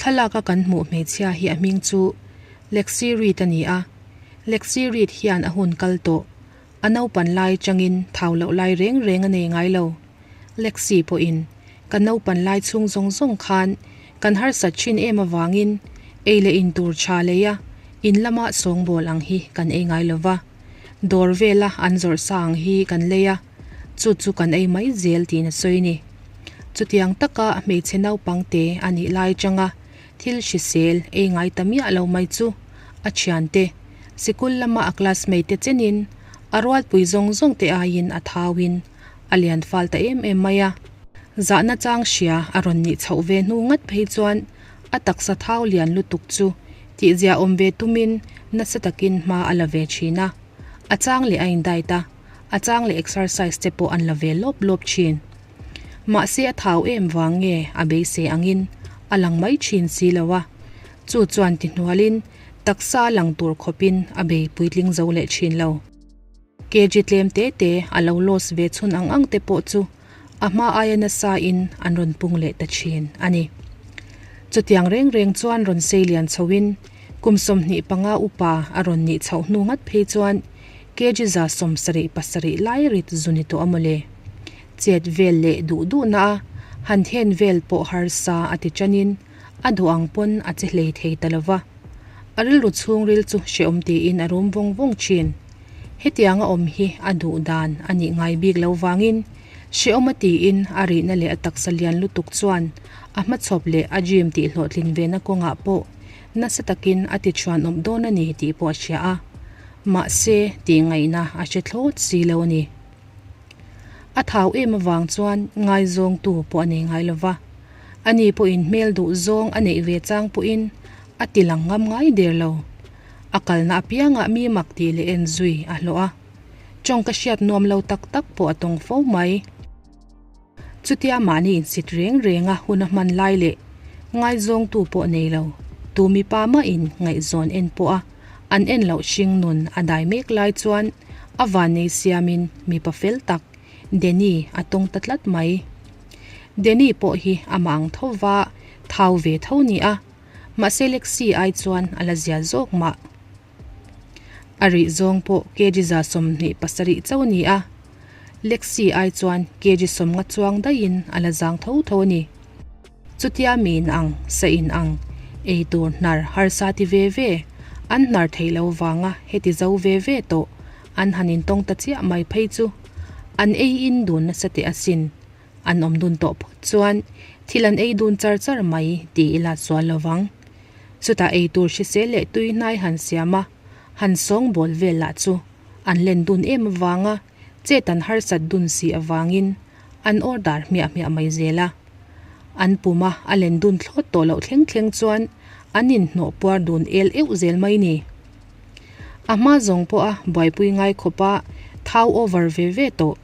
Thlalak a kan hmuh hmeichhia hi a hming chu Lexi Reed a ni a, Lexi Reed hian a hun kal tawh. A naupan lai changin thau loh lai reng reng a nei ngai lo. Lexi pawhin ka naupan lai chhung zawng zawng khan kan harsat thin em avangin ei leh in tur tha lei a, in lama sawngbawl ang hi kan ei ngai lo va. Dawr vela an zawrh sa ang hi kan lei a, chu chu kan ei mai zel tiin a sawi ni. Chutiang taka hmeichhe naupang te a nih lai changa thil hrisel ei ngai ta miah lo mai chu a thiante, sikul lama a classmate te chenin a rualpui zawng zawng te aiin a thauin a lian fal ta em em mai a. Zahna chang hria a rawn nih chhoh ve hnu ngat phei chuan a taksa thau lian lutuk chu tihzia awm ve tumin nasa takin hma a la ve thin a, a chang leh a in diet a, a chang leh exercise te pawh an la ve lawp lawp thin. Mahse a thau em vang nge a beisei angin a lang mai thin si lo a, chu chuan ti hnualin taksa lang tur khawpin a bei puitling zo leh thin lo. Kg tlem te te a lo loss ve chhun ang ang te pawh chu a hma aia nasa in an rawn pung leh ta thin a ni. Chutiang reng reng chuan rawn sei lian chho in kum 25 upa a rawn nih chhoh hnu ngat phei chuan kg 77 lai rit zu ni tawh a mawle. Chet vel leh duh duh na a han then vel pawh harsa a ti tan in a duh ang pawn a che hlei thei ta lova. A rilru chhungril chu hrehawm tiin a rum vawng vawng thin. Hetianga awm hi a duh dan a nih ngai bik lo vangin hrehawm a tiin a rihna leh a taksa lian lutuk chuan a hmachhawp leh a dream tih hlawhtlin vena kawngah pawh nasa takin a ti chhuanawm dawn a ni tih pawh a hria a. Mahse, tih ngaihna a hre thlawt si lo a ni. A thau em avang chuan ngaizawngtu pawh a nei ngai lo va. Ani pawhin hmel duh zawng a neih ve chang pawhin a ti lang ngam ngai der lo. A kalna apiangah mi mak tih leh en zui a hlawh a. Tawng ka hriat nuam lo tak tak pawh a tawng fo mai. Chutia mahni insit reng renga hun a hman lai leh ngaizawngtu pawh nei lo, tu mipa mahin ngaihzawn en pawh a an en loh hring nun a dai mek lai chuan a vannei siamin mipa fel tak Danny a tawng ta tlat mai. Danny pawh hi amah ang tho va thau ve tho ni a, mahse Lexi ai chuan a la zia zawk mah. A rih zawng pawh kg 27 chauh a ni a, Lexi ai chuan kg 50 chuang daihin a la zang tho tho a ni. Chutia mi in ang, sa in ang, ei tur hnar harsa ti ve ve, an hnar thei lo vanga heti zo ve ve tawh an han intawng ta chiah mai phei chu an ei in dun nasa teh asin. An awm dun tawh phawt chuan thil an ei dun char char mai ti ila sual lo vang. Chutah ei tur hrisel leh tui hnai han siam a, han sawng bawl vel lah chu an len dun em avanga chet an harsat dun si avangin an order hmiah hmiah mai zel a. An puma a len dun thlawt tawh loh thleng thleng chuan an inhnawh puar dun el euh zel mai ni. A hma zawng pawha buaipui ngai khawpa thau over ve ve tawh.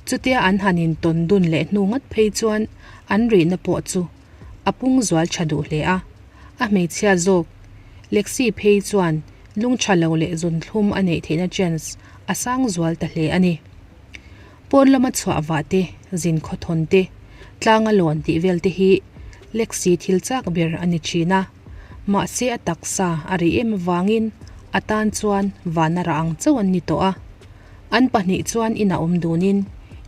Chutia an han intawn dun leh hnu ngat phei chuan an rihna pawh chu a pung zual tha duh hle a. A hmeichhia zawk Lexi phei chuan lung tha lo leh zunthlum a neih theihna chance a sang zual ta hle a ni. Pawn lama chhuah vah te, zin khawthawn te, tlanga lawn tih vel te hi Lexi thil chak ber a ni thin a. Mahse a taksa a rih em avangin a tan chuan vana rah ang chauh an ni tawh a. An pahnih chuan inah awm dunin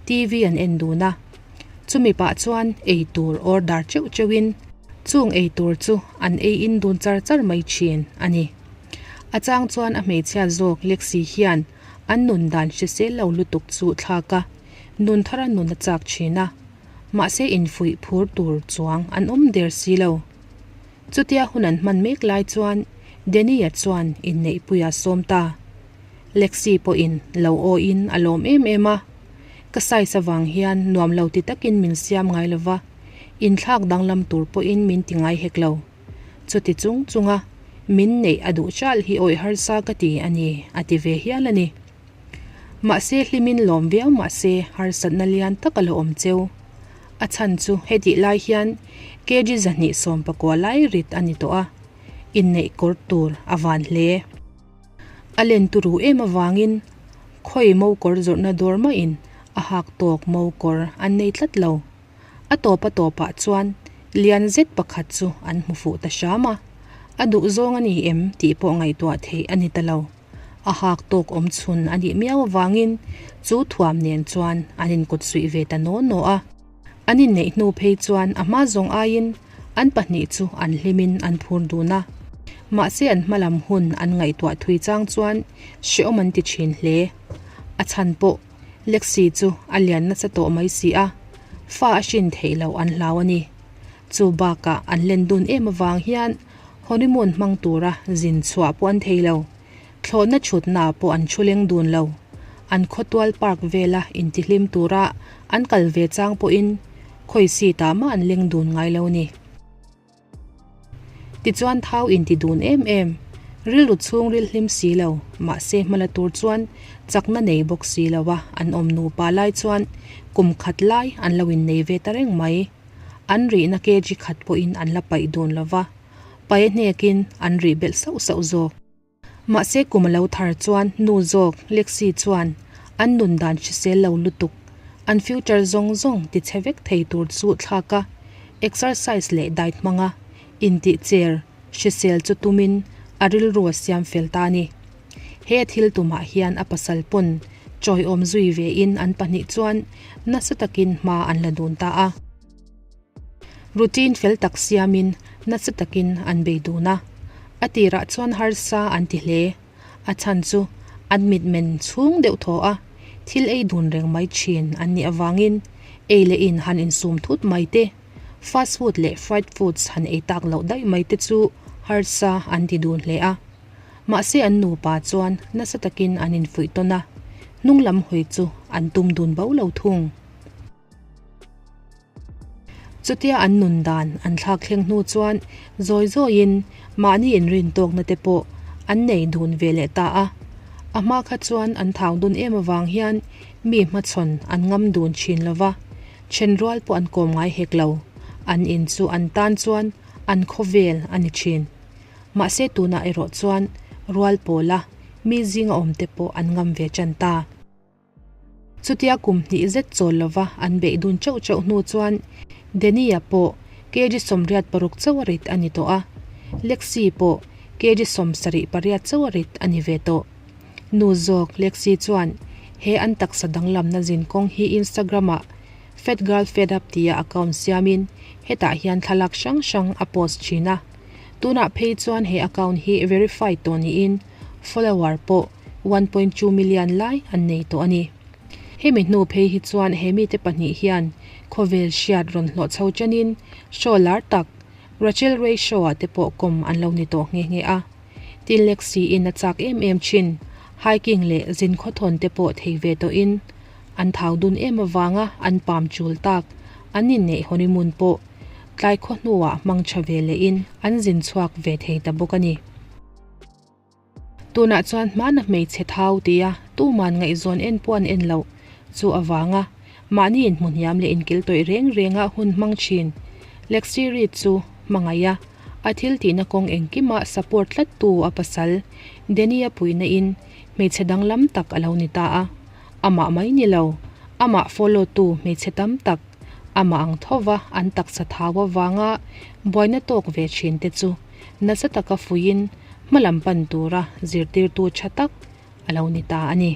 TV an en dun a. Chumi pah chuan ei tur order teuh teuhin chung ei tur chu an ei in dun char char mai thin a ni. A chang chuan a hmeichhia zawk Lexi hian an nun dan hrisel lo lutuk chu thlak a, nun thara nun a chak thin a. Mahse infuih phur tur chuang an awm der si lo. Chutia hun an hman mek lai chuan Danny-a chuan inneihpuia sawm ta. Lexi pawhin lo awiin a lawm em em a, Ka size avang hian nuam lo ti takin min siam ngai lo va, inthlak danglam tur pawhin min ti ngai hek lo. Chuti chung chunga min neih a duh chal hi awih harsa ka ti a ni, a ti ve hial a ni. Mahse hlimin lawm viau mahse harsatna lian tak a la awm cheu. A chhan chu hetih lai hian kg 219 lai rit a ni tawh a, inneih kawr tur a van hle. A len turu em avangin khawi mo kawr zawrhna dawr mahin a hak tawk mo kawr an nei tlat lo. A tawp a tawpah chuan Lian zet pakhat chu an hmu fuh ta hram a, a duh zawng a ni em tih pawh ngaihtuah theih a ni ta lo. A hak tawk awm chhun a nih miau avangin chu thuam nen chuan an inkut suih ve ta naw naw a. An inneih hnu phei chuan a hma zawng aiin an pahnih chu an hlimin an phur dun a. Mahse an hmalam hun an ngaihtuah thui chang chuan hrehawm an ti thin hle. A chhan pawh Lexi chu a lian nasa tawh mai si a, fa a hrin theih loh an hlau a ni. Chu bakah an len dun em avang hian honeymoon hmang tura zin chhuah pawh an thei lo. Thlawhna chhutna pawh an thu leng dun lo. An khawtual park vela intihlim tura an kal ve chang pawhin khawi seat ah mah an leng dun ngai lo ni. Tichuan thau inti dun em em, rilru chhung ril hlim si lo, mahse hmala tur chuan chakna nei bawk si lo a an awm nupa lai chuan kum khat lai an lo innei ve ta reng mai. An rihna kg khat pawhin an la paih dun lo va, paih hnekin an rih belh sauh sauh zawk. Mahse kum a lo thar chuan nu zawk Lexi chuan an nun dan hrisel lo lutuk, an future zawng zawng ti chhe vek thei tur chu thlak a, exercise leh diet hmanga intih cher hrisel chu tumin a rilru a siam fel ta a ni. He thil tumah hian a pasal pawn chawiawm zui vein an pahnih chuan nasa takin hma an la dun ta a. Routine fel tak siamin nasa takin an bei dun a, a tirah chuan harsa an ti hle. A chhan chu an mitmen chhung deuh thaw a, thil ei dun reng mai thin an nih avangin ei leh in han insum thut mai te, fast food leh fried foods han ei tak loh daih mai te chu harsa an ti dun hle a. Mahse an nupa chuan nasa takin an infuih tawn a, hnung lam hawi chu an tum dun bo lo thung. Chutia an nun dan an thlak thleng hnu chuan zawi zawiin mahni inrin tawkna te pawh an nei dun ve leh ta a. A hma kha chuan an thau dun em avang hian mi hmachhawn an ngam dun thin lo va, then rual pawh an kawm ngai hek lo. An in chu an tan chuan an khawvel a ni thin. Mahse tunah erawh chuan rual pawla mi zinga awmte pawh an ngam ve tan ta. Chutia kum hnih zet chawl lova an beih dun chauh chauh hnu chuan Danny-a pawh kg 86 chauh a rit a ni tawh a, Lexi pawh kg 78 chauh a rit a ni ve tawh. Nu zawk Lexi chuan he an taksa danglamna zinkawng hi Instagram-ah Fat Girl Fed Up tia account siamin hetah hian thlalak hrang hrang a post thin a. Tunah phei chuan he account hi verified tawh niin follower pawh 1.2 million lai an nei tawh a ni. Hemi hnu phei hi chuan he mite pahnih hian khawvel hriat rawn hlawh chho chenin show lar tak Rachel Ray show ah te pawh kawm an lo ni tawh nghe nghe a. Tin Lexi in a chak em em thin, hiking leh zin khawthawn te pawh thei ve tawhin an thau dun em avanga an pam chul tak an inneih honeymoon pawh tlai khaw hnuah hmang tha ve lehin an zin chhuak ve thei ta bawk a ni. Tunah chuan hmana hmeichhe thau tia tuman ngaihzawn en pawh an en loh chu avanga mahni inhmu hniam leh inkil tawih reng renga hun hmang thin Lexi Reid chu hmangaih a, a thil tihna kawng engkima support tlattu a pasal Danny-a puihna in hmeichhe danglam tak a lo ni ta a, amah mai ni lo, amah follow tu hmeichhe tam tak amah ang thova an taksa thau avanga buaina tawk ve thin te chu nasa taka fuiin hmalam pan tura zirtirtu tha tak a lo ni ta a ni.